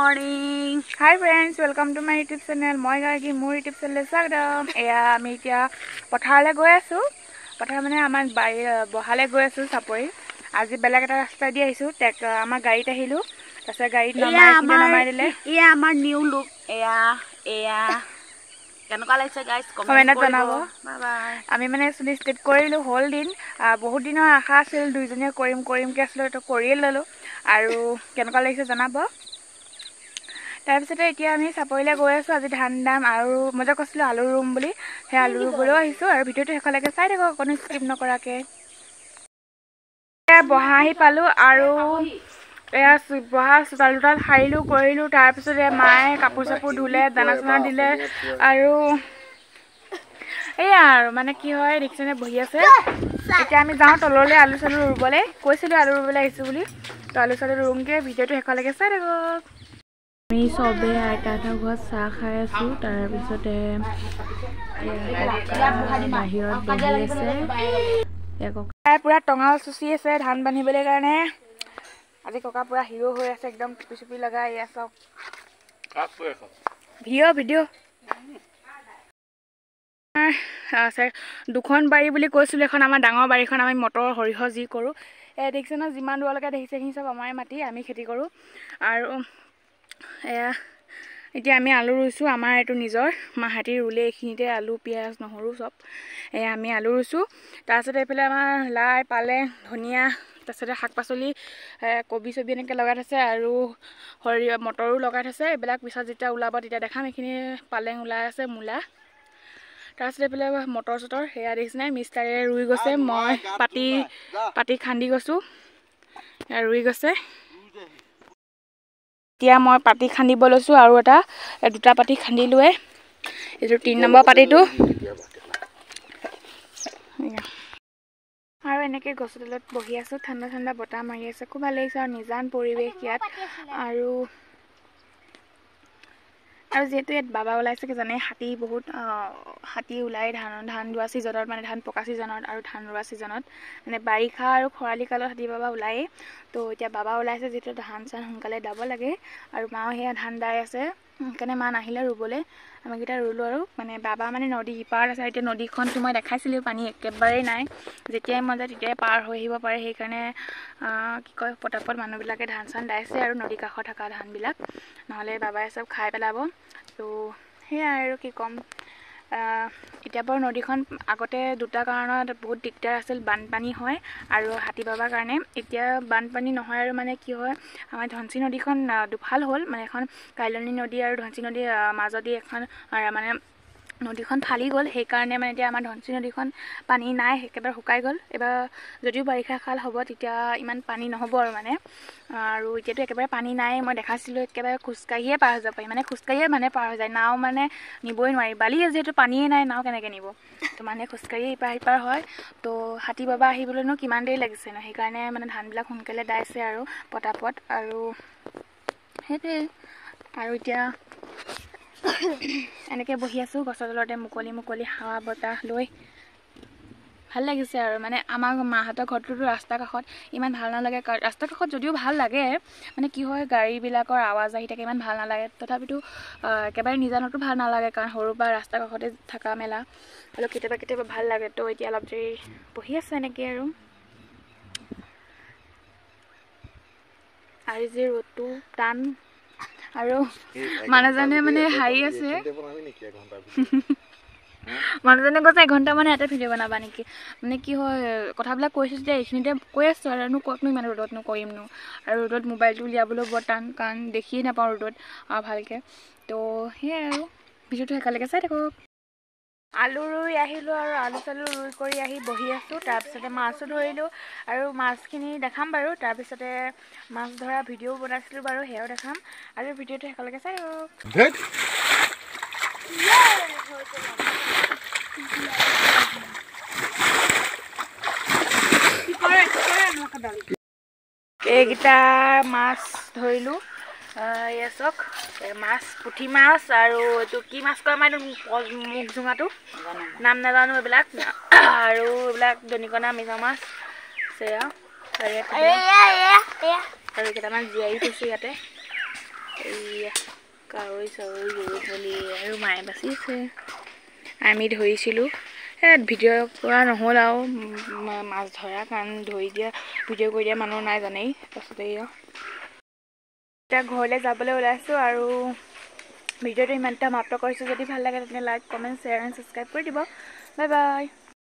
Morning. Hi friends, welcome to my YouTube channel. মই গাৰ্গী, মোৰ YouTube channel স্বাগতম। এয়া আমি এতিয়া পথাৰলৈ গৈ আছোঁ। পথাৰ মানে আমাৰ বাৰী বহালৈ গৈ আছোঁ চাপৰি। আজি বেলেগ এটা ৰাস্তা দি আহিছোঁ। আমাৰ গাড়ীত আহিলোঁ, তাৰপিছত গাড়ীত নমাই দিলে। এয়া আমাৰ নিউ লুক। এয়া এয়া কেনেকুৱা লাগিছে গাইজ কমেণ্টত জনাব। আমি মানে চুলি ষ্ট্ৰেট কৰিলোঁ, হ'ল দিন বহুত দিনৰ আশা আছিল, দুইজনীয়ে কৰিম কৰিমকৈ আছিলোঁ, এইটো কৰিয়ে ল'লোঁ। আৰু কেনেকুৱা লাগিছে জনাব। তাৰপিছতে এতিয়া আমি চাপৰিলৈ গৈ আছোঁ। আজি ধান দাম আৰু মই যে কৈছিলোঁ আলু ৰুম বুলি, সেই আলু ৰুবলৈও আহিছোঁ। আৰু ভিডিঅ'টো শেষলৈকে চাই থাকক, অকণো স্কিপ নকৰাকৈ। এয়া বহা আহি পালোঁ আৰু এয়া বহা চোতাল তোতাল সাৰিলোঁ কৰিলোঁ। তাৰপিছতে মায়ে কাপোৰ চাপোৰ ধুলে, দানা চানা দিলে। আৰু এয়া আৰু মানে কি হয় দেখিছেনে, বহি আছে। এতিয়া আমি যাওঁ তললৈ আলু চালু ৰুবলৈ। কৈছিলোঁ আলু ৰুবলৈ আহিছোঁ বুলি, তো আলু চালু ৰুমগৈ। ভিডিঅ'টো শেষলৈকে চাই থাকক। আমি চবে আইতাহঁতৰ ঘৰত চাহ খাই আছোঁ। তাৰপিছতে বাহিৰত বহি আছে। ককাই পূৰা টঙাল চুচি আছে ধান বান্ধিবলৈ কাৰণে। আজি ককা পূৰা হিৰ' হৈ আছে, একদম টুপি চুপি লগাই। এয়া চাওক ভিডিঅ' ভিডিঅ'। দুখন বাৰী বুলি কৈছিলোঁ, এখন আমাৰ ডাঙৰ বাৰীখন, আমি মটৰ সৰিয়হ যি কৰোঁ। এয়া দেখিছে ন, যিমান দূৰলৈকে দেখিছে সেইখিনি চব আমাৰে মাটি, আমি খেতি কৰোঁ। আৰু এয়া এতিয়া আমি আলু ৰুইছোঁ, আমাৰ এইটো নিজৰ মাহঁতি ৰুলে এইখিনিতে আলু পিঁয়াজ নহৰু চব। এয়া আমি আলু ৰুইছোঁ। তাৰপিছতে এইফালে আমাৰ লাই পালেং ধনিয়া, তাৰপিছতে শাক পাচলি কবি চবি এনেকৈ লগাই থৈছে। আৰু সৰিয়হ মটৰো লগাই থৈছে। এইবিলাক পিছত যেতিয়া ওলাব তেতিয়া দেখাম। এইখিনি পালেং ওলাই আছে, মূলা। তাৰপিছতে এইফালে মটৰ চটৰ সেয়া দেখিছেনে, মিষ্টাৰে ৰুই গৈছে। মই পাতি পাতি খান্দি গৈছোঁ, ৰুই গৈছে। এতিয়া মই পাতি খান্দিব লৈছোঁ আৰু এটা দুটা পাতি খান্দিলোৱে। এইটো 3 নম্বৰ পাতিটো। আৰু এনেকৈ গছৰ তলত বহি আছোঁ, ঠাণ্ডা ঠাণ্ডা বতাহ মাৰি আছে, খুব ভাল লাগিছে। আৰু নিজান পৰিৱেশ ইয়াত। আৰু আৰু যিহেতু ইয়াত বাবা ওলাইছে কি জানে, হাতী বহুত হাতী ওলাই ধান ৰোৱা ছিজনত, মানে ধান পকা ছিজনত আৰু ধান ৰোৱা ছিজনত, মানে বাৰিষা আৰু খৰালি কালত হাতী বাবা ওলায়েই। তো এতিয়া বাবা ওলাইছে যিহেতু ধান চান সোনকালে দাব লাগে। আৰু মাও সেয়া ধান দাই আছে, সেইকাৰণে মা নাহিলে ৰুবলৈ, আমিকেইটা ৰুলোঁ। আৰু মানে বাবা মানে নদী সিপাৰত আছে। এতিয়া নদীখনতো মই দেখাইছিলোঁ, পানী একেবাৰেই নাই, যেতিয়াই মন যায় তেতিয়াই পাৰ হৈ আহিব পাৰে। সেইকাৰণে কি কয় পটাপট মানুহবিলাকে ধান চান দাইছে আৰু নদীৰ কাষত থকা ধানবিলাক, নহ'লে বাবাই চব খাই পেলাব। তো সেয়াই আৰু কি ক'ম। এতিয়া বাৰু নদীখন আগতে দুটা কাৰণত বহুত দিগদাৰ আছিল, বানপানী হয় আৰু হাতী বাবাৰ কাৰণে। এতিয়া বানপানী নহয় আৰু মানে কি হয়, আমাৰ ধনশিৰি নদীখন দুফাল হ'ল, মানে এখন কাইলনী নদী আৰু ধনশিৰি নদীৰ মাজদি এখন মানে নদীখন ফালি গ'ল। সেইকাৰণে মানে এতিয়া আমাৰ ধনশিৰি নদীখন পানী নাই, একেবাৰে শুকাই গ'ল। এইবাৰ যদিও বাৰিষা কাল হ'ব তেতিয়া ইমান পানী নহ'ব আৰু মানে। আৰু এতিয়াতো একেবাৰে পানী নাই, মই দেখাইছিলোঁ একেবাৰে খোজকাঢ়িয়ে পাৰ হৈ যাব পাৰি, মানে খোজকাঢ়িয়ে মানে পাৰ হৈ যায়, নাও মানে নিবই নোৱাৰি। বালি যিহেতু পানীয়ে নাই, নাও কেনেকৈ নিব, তো মানে খোজকাঢ়িয়ে ইপাৰ সিপাৰ হয়। তো হাতী বাবা আহিবলৈনো কিমান দেৰি লাগিছে ন, সেইকাৰণে মানে ধানবিলাক সোনকালে দাইছে আৰু পটাপট। আৰু সেইটোৱে। আৰু এতিয়া এনেকৈ বহি আছোঁ গছৰ তলতে, মুকলি মুকলি হাৱা বতাহ লৈ ভাল লাগিছে। আৰু মানে আমাৰ মাহঁতৰ ঘৰটোতো ৰাস্তাৰ কাষত, ইমান ভাল নালাগে। ৰাস্তাৰ কাষত যদিও ভাল লাগে, মানে কি হয় গাড়ীবিলাকৰ আৱাজ আহি থাকে, ইমান ভাল নালাগে। তথাপিতো একেবাৰে নিজানতো ভাল নালাগে, কাৰণ সৰুৰ পৰা ৰাস্তাৰ কাষতে থকা মেলা, অলপ কেতিয়াবা কেতিয়াবা ভাল লাগে। তো এতিয়া অলপ দেৰি বহি আছোঁ এনেকৈ। আৰু আৰু যি ৰ'দটো টান, আৰু মানুহজনে মানে হাঁহি আছে। মানুহজনে কৈছে এঘণ্টা মানে ইয়াতে ভিডিঅ' বনাবা নেকি, মানে কি হয় কথাবিলাক কৈছোঁ যেতিয়া এইখিনিতে কৈ আছোঁ। আৰুনো ক'তনো ইমান ৰ'দতনো কৰিমনো, আৰু ৰ'দত মোবাইলটো উলিয়াবলৈও বৰ টান, কাৰণ দেখিয়ে নাপাওঁ ৰ'দত ভালকৈ। তো সেয়াই আৰু ভিডিঅ'টো একেলগে চাই থাকক। আলু ৰুই আহিলোঁ আৰু আলু চালু ৰুই কৰি আহি বহি আছোঁ। তাৰপিছতে মাছো ধৰিলোঁ আৰু মাছখিনি দেখাম বাৰু। তাৰপিছতে মাছ ধৰা ভিডিঅ'ও বনাইছিলোঁ বাৰু, সেয়াও দেখাম। আৰু ভিডিঅ'টো শেষলৈকে চাই থাকক। এইকেইটা মাছ ধৰিলোঁ, এয়া চাওক মাছ, পুঠি মাছ। আৰু এইটো কি মাছ কয় আমাৰ এইটো মুখ জোঙাটো, নাম নাজানো এইবিলাক। আৰু এইবিলাক দনিকণা মিছা মাছ সেয়া। আৰু কেইটামান জীয়াই থৈছোঁ ইয়াতে। এইয়া কাৱৈ চাৱৈ, গৰু পোৱালি আৰু মায়ে বাচিছে। আমি ধৰিছিলোঁ, সেই ভিডিঅ' কৰা নহ'ল আৰু মাছ ধৰা, কাৰণ ধৰি দিয়া ভিডিঅ' কৰি দিয়া মানুহ নাই জানেই। তাৰপাছতে এয়া এতিয়া ঘৰলৈ যাবলৈ ওলাইছোঁ আৰু ভিডিঅ'টো ইমানতে সমাপ্ত কৰিছোঁ। যদি ভাল লাগে তেন্তে like, comment, share and subscribe কৰি দিব। Bye bye.